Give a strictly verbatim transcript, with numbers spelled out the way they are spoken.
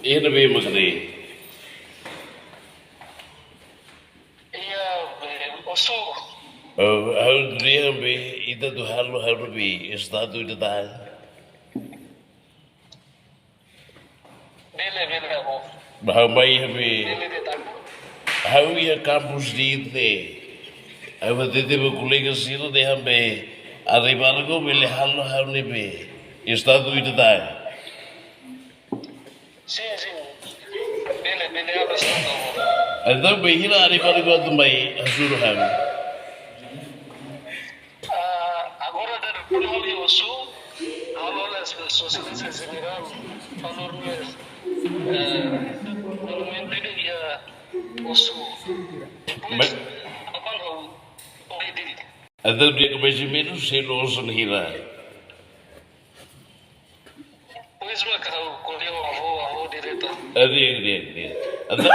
Ida be mak ne'e. Iha, eh, Osu. Eh, ha'u dehan be, ita atu halo ha'u be, estadu ida tan. Bele, bele, avó. Ba ha'u mai iha be. Bele, bele, tá. Ha'u iha kampus ida. Ha'u hatete ba kolega sira dehan be, ari balu bele halo ha'u ne'e be, estadu ida tan. Sin, sin. Bele, bele, abra satu. Entaun, bainhira ari balu atu mai hasoru ha'u. Ah, agora dada pun ha'u iha Osu, ha'u halo Sua Exelénsia Jenerál, valór ne'e, eh, monumentu ida iha Osu. Depois, Ma- aban ha'u, oke, dili. Entaun, dia ke mais ou menos, sei loos hira. Pois, mak ha'u ko'alia ho avó, avó direta. Adi, adi, adi. Entaun,